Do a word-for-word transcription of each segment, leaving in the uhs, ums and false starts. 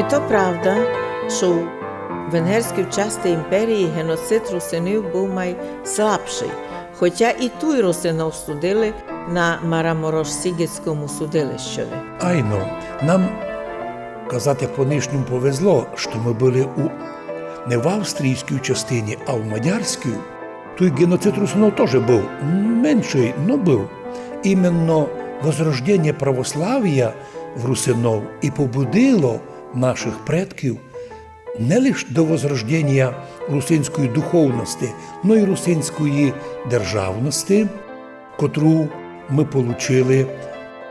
То правда, што у венгерській части імперії геноцид русинів быв май слабшый, хотя і туй русинов судили на Мараморосігецькому судилищови. Айно, нам, казати по нынішньому, повезло, што мы были у, не в австрійській частині, а в мадярській. Туй геноцид русинов тоже быв, меншый, но быв. Именно возрождение православія в русинов і побудило нашых предків не лиш до возрождения русинської духовности, но й русинської державности, котру мы получили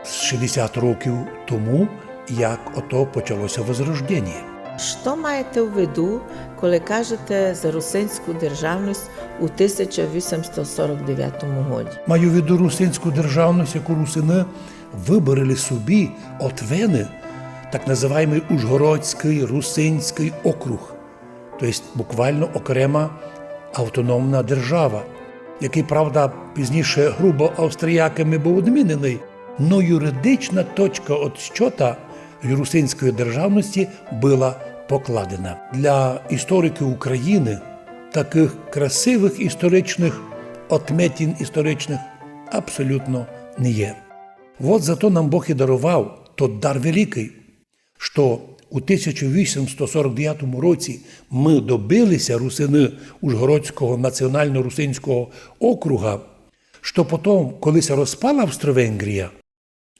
шістдесят років тому, як ото почалося возрождение. Што маєте в виду, коли кажете за русинську державность у тисяча вісімсот сорок девятому годі? Маю в виду русинську державность, яку русины выборили собі от Вены, так называємый Ужгородськый русинськый округ, то єсть буквално окрема автономна держава, якый, правда, пізніше грубо австрияками быв одміненый, но юридична точка отсчёта русинської державности была покладена. Для істориків України такых красивых історичных отметин історичных абсолютно не є. Вот зато нам Бог і даровав тот дар великый, што у тисяча вісімсот сорок девятому році мы добилися, русины, Ужгородського націонално-русинського округа, што потом, коли ся розпала Австро-Венгрія,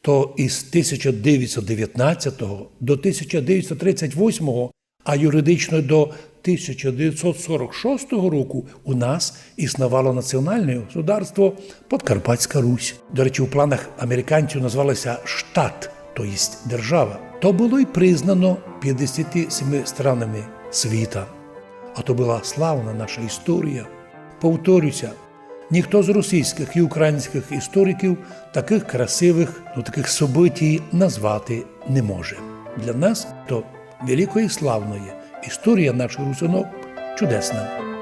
то із тисяча девятсот девятнадцятого до тисяча девятсот тридцять восьмого, а юридично до тисяча девятсот сорок шостого року, у нас існовало національне государство Подкарпатська Русь. До речі, у планах американців называло ся штат, то єсть держава. То было й признано пятдесятьми сімьми странами світа. А то была славна наша історія. Повторю ся, ніхто з російськых і українськых істориків такых красивых, ну, такых событій назвати не може. Для нас то великоє і славноє. Історія нашых русинов чудесна.